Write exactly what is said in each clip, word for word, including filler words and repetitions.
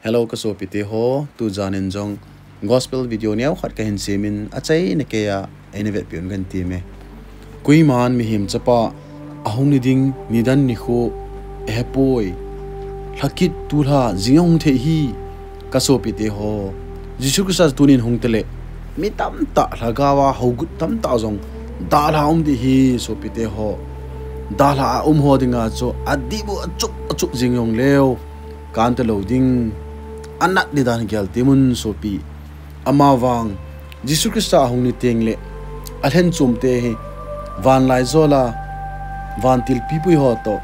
Hello, ka sopite ho, tujan in jong gospel video neokhat kahin semin, achaina keiya eina vetpeh un kahin time. Koiman mihem chapa ahung ni ding nidan nikho ahepoi. Lhakit tulha jing ahung thei hi, ka sopite ho. Jesu Christa tunin hung tale, mi tamtah lhagaova hougut tamtah jong dalha um ding hi, sopite ho. Dalha a um ho dinga chu adih u achup achup jing jongleu, kante lou ding. Anat ding dan gel temun, sopi. Amavang Jesu Christa ahung ni tengle alhenchomte hi vanlaijol a vantil pipui ho toh,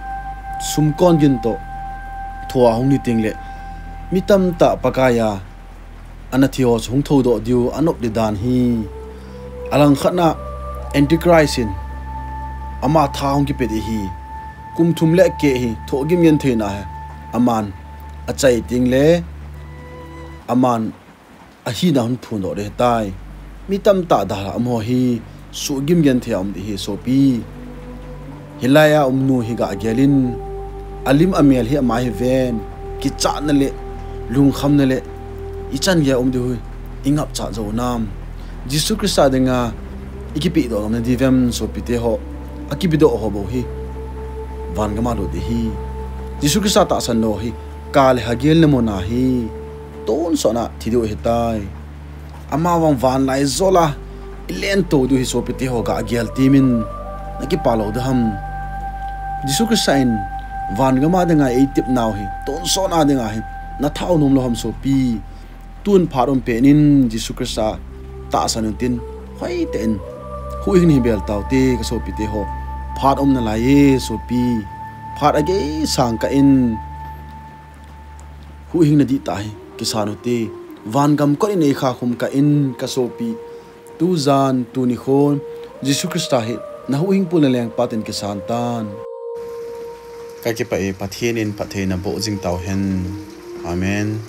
sumkon gin toh, thua ahung ni tengle mi tamtah Pakaiya ana thi ho chu hung thoudoh diu anop ding dan hi. Alangkhatna Antichrist in ama tha hung kipe ding hi. Kum thum le keh hi thohgim gentheina hi aman achai tengle aman ahina hung phondoh ding ahitai. Mi tamtah dalha um ho hi suhgim genthei a um ding hi, sopi. Hilaiya umnu hi gah gelin, alim amel hi ama hi ven, kichatna le lungkhamna le ichan geiya um ding hi ingapcha jou nam? Jesu Christa dinga ikipehdoh ngam nadiu vem, sopite ho? Akipedoh ho bou hi vangam a lut ding hi. Jesu Christa tahsan lou hi kah le hagelna muna hi tonsot a thi diu ahitai. Amavang vanlaijol a ilentou diu hi, sopite ho, gah gel temin. Nakipah lou ding ham? Jesu Christa in vangam a dinga eitep nau hi tonsot a dinga hi nathau nom lou ham, sopi? Tun phat um pet in Jesu Christa tahsan untin, hoitah in huhhingna hi bel taute, ka sopite ho. Phat um nalai e, sopi. Phat agei sang kah in huhhingna dihtah hi kisan ute. Vangam kot in eikhakhum kah in, ka sopi. Tujan, tuni khon Jesu Christa hi nahuhhingpu le nalengpa ten kisan tan. Kakipah e, Pathen in phatthei naboh jing tauhen. Amen.